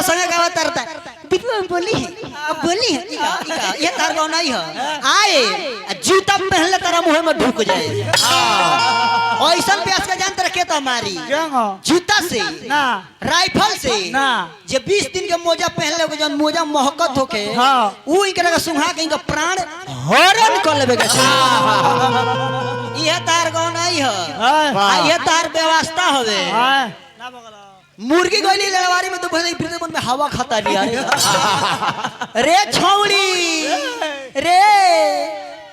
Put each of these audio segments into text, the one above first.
वाला संगे गावत रहता बिटुआ बोली है अब बोली है इका इका ये तार गाँव नहीं है आए आ जूता पहनले तारा मुंह में ढुक जाए। ऐसा प्यास का जान तरह के तो हमारी क्यों जूता से ना राइफल से ना। जे 20 दिन के मोजा पहनले हो जौन मोजा महकत होके हाँ। ऊ इनकरा के सुंघा के इनका प्राण हरण कर लेबे के छै। इहे तार गाँव नहीं है हाँ। आ इहे तार व्यवस्था हवे। हाँ मुर्गी गइली लड़वारी में तो भले वृंदावन में हवा खाता लिया रे। रे छौड़ी रे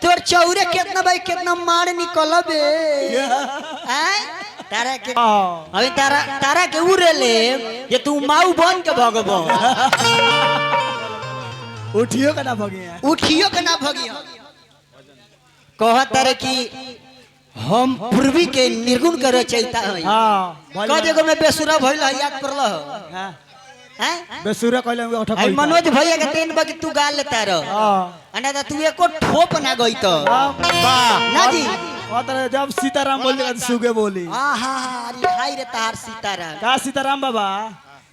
तोर चौरे कितना भाई कितना मार निकलबे आय तारा के हाँ। अभी तारा तारा के उड़े ले ये तू माऊ बन के भगबो। उठियो का ना भगे हैं। उठियो के ना भगियो। कहत तारे कि हम पूर्वी के निर्गुण के रचयिता हई। हाँ कह जगह में बेसुरा भइल है याद परल हो हाँ हैं बेसुरा कहले हम उठा आई मनोज भैया के 3 बजे तू गाल लेता रह हाँ अना त तू एको ठोप ना गई तो वाह ना जी। और जब सीताराम बोल सुगे बोली आहा अरे हाय रे तार सीताराम का सीताराम बाबा।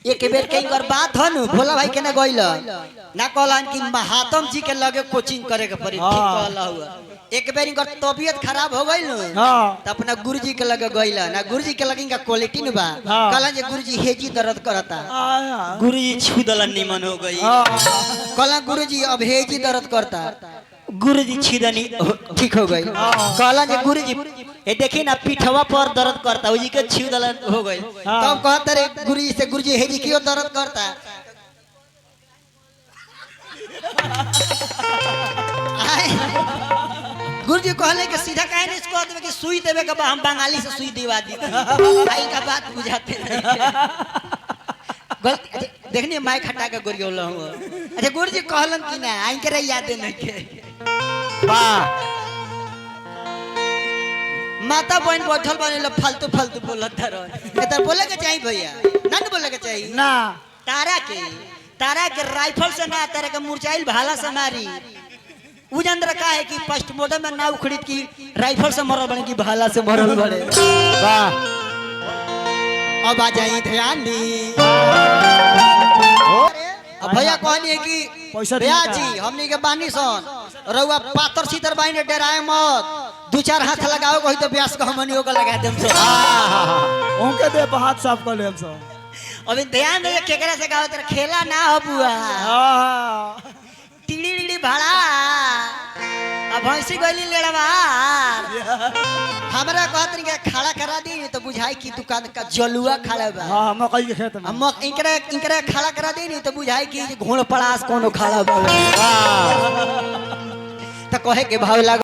एक बेर कहीं कर बात ह नु भोला भाई के ना गइल ना कहलन कि महात्म जी के लगे कोचिंग करे के पड़ी। ठीक हाँ। कहला हुआ एक बेर इनकर तबीयत खराब हो गइल नु हाँ त अपना गुरुजी के लगे गइल ना गुरुजी के लगे इनका क्वालिटी न बा। हाँ। कहलन जे गुरुजी हेजी दर्द करता। हाँ गुरुजी छू दलन निमन हो गई। कहलन गुरुजी अब हेजी दर्द करता। गुरुजी छिदनी ठीक हो गई। कहलन जे गुरुजी ये देखी ना पीठवा पर दर्द करता उजी के छू दलन हो गई। हाँ। तब कहत रे गुरुजी से गुरुजी हेजी क्यों दर्द करता। आए, गुरुजी कहले कि सीधा काहे नहीं इसको देवे कि सुई देवे के बा हम बंगाली से सुई दिवा दी। भाई का बात बुझाते नहीं। गलती अच्छा, देखनी माइक हटा के गोरियौला हूं। अच्छा गुरुजी कहलन कि ना आई के याद नहीं के। वाह माता बहन बैठल बने लो फालतू फालतू बोलत रहो। ए बोले के चाहिए भैया ना न बोले के चाहिए ना तारा के राइफल से ना तारा के मुरझाइल भाला से मारी। उ जंदर का है कि पोस्टमार्टम में ना उखड़ित की राइफल से मरल बने कि भाला से मरल बने। वाह अब आ जाई ध्यान दी। अब भैया कहनी है कि पैसा भैया दिया जी हमनी के बानी सन रउआ पातर सीतर बानी डराए मत दू चार हाथ लगाओ कही तो ब्यास को हमनियो के लगा देम सो। उनके दे पर हाथ साफ कर ले हम सब। अभी ध्यान दे केकरा से गाओ तेरा खेला ना हो बुआ। हाँ टीड़ी टीड़ी भाड़ा अब भैंसी गइली लेड़वा हमरा कहत रही कि खड़ा करा दी तो बुझाई कि दुकान का जलुआ खड़ा बा। हाँ मकई के खेत में हम इनकरा इनकरा खड़ा करा दी नहीं तो बुझाई कि घोड़ पड़ास कोनो खड़ा बा। वाह तो कहे के भाव लागल।